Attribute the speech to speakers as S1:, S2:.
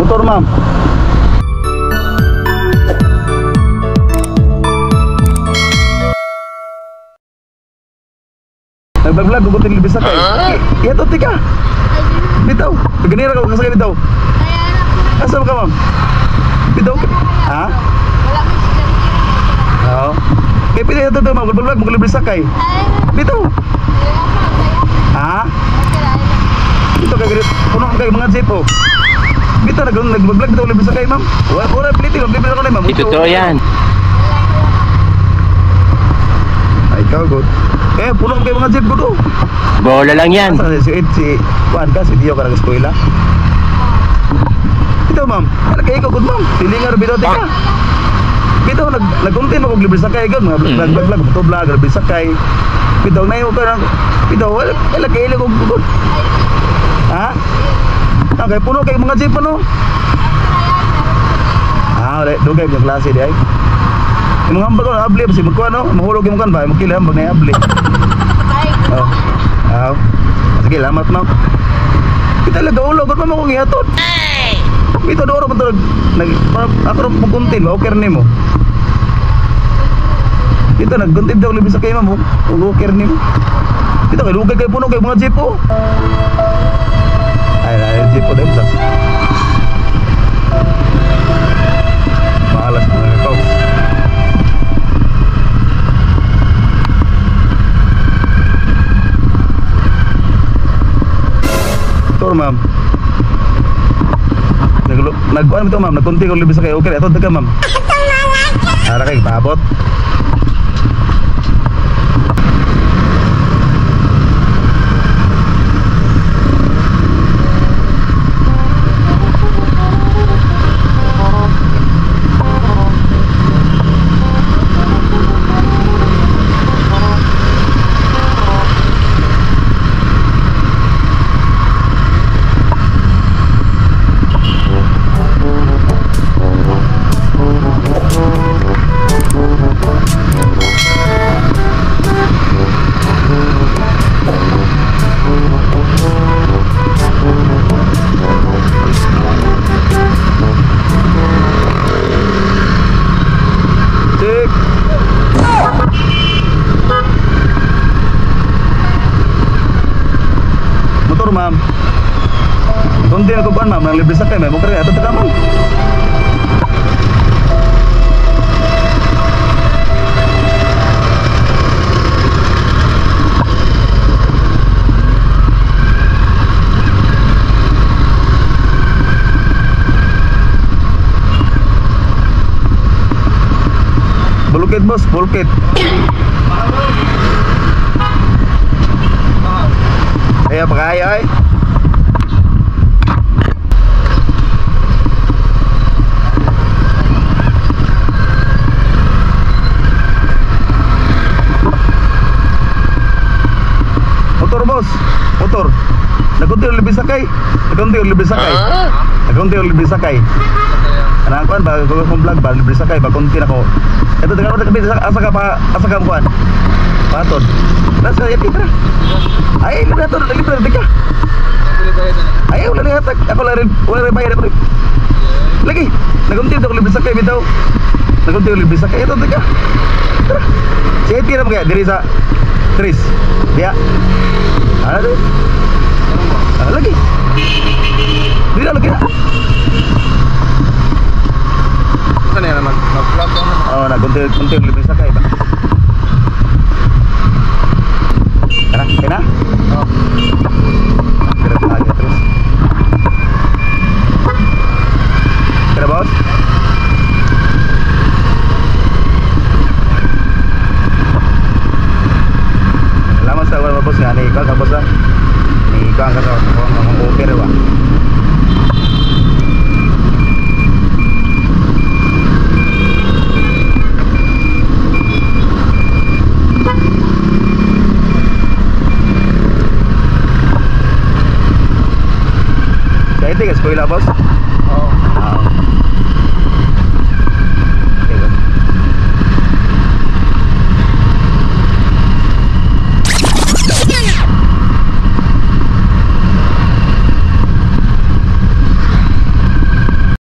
S1: Motor, ma'am. Nagbablog ko kutin libre sakay. Iya to tika. Bitaw. Ganira ka kasakay bitaw. Asa ka, ma'am? Bitaw. Ha?
S2: Wala man siya.
S1: Oo. Kay pila to ma'am, vlog mo libre sakay. Bitaw. Ha? Dito kay ganit puno kay mga jeep oh. Bitaw nag-vlog bitaw libre sakay, ma'am. Wala wala pliti, libre ako na, ma'am.
S3: Di totoo yan.
S1: Ay, ikaw good. Eh, puno kay mga jeep good oh.
S3: Bola lang yan.
S1: Asa si si kuan ka si Dio ka nag-eskwela. Ito, ma'am. Ano kay ikaw good, ma'am? Silingar bitaw tika. Bitaw nag-content ako libre sakay gud mga vlog vlog vlog moto vlog libre sakay. Bitaw na ka nang bitaw wala wala kay ko good. Ha? Okay, puno kay mga jeep ano? Ah, wala dugay mga klase di ay. Imong hambag ko abli si magkuan no, mahulog imong kan ba, imong kila hambag na abli. Oh. Ah. Sige, lamat ma'am. Kita lang ulo, gud ma'am akong gihatod. Bitaw doro man to nag ako ro pagkuntin ba okay nimo. Dito nagkuntin daw libre sa kay ma'am, oh. Okay nimo. Dito kay lugay kay puno kay mga jeep oh. Ay, ay jeep oh dahil sa. Malas mga kaos. Tor ma'am. Nagkuan ito ma'am, nagkunti ko libre sa kayo. Okay, ito ka ma'am. Ara kay paabot. Check. Motor ma'am. Kunti ako kuan ma'am, nang libre sakay ma'am. Motor ato ta ma'am. Bulkit boss, bulkit. Ayo pakai ay. Motor boss, motor. Nagkunti libre sakay. Nagkunti libre sakay. Nagkunti libre sakay. Anang kuan ba kung vlog ba libre sakay ba kunti nako. Ito taga ko asa ka pa asa ka kuan. Patod. Nasa yati tara. Ay libre to, libre tika. Ay wala ni hatag. Ako lang rin, wala rin bayad ako. Lagi. Nagkunti to libre sakay bitaw. Nagkunti libre sakay ito tika. Tara. Si Eti ra kaya diri sa Tris. Dia. Ana diri. Ah, lagi. Diri lagi na.
S4: Ano yan, mag-vlog ka naman.
S1: Oo, nagkunti libre sakay ba? Tara, kaya na?
S4: Oo.
S1: Tara, lagi, terus. Tara, boss. Salamat sa wala, boss nga. Ni ikaw ka, boss, ha? Ni ikaw ang kasama. Ang okay, ba? Kaya ito, eskwela, boss.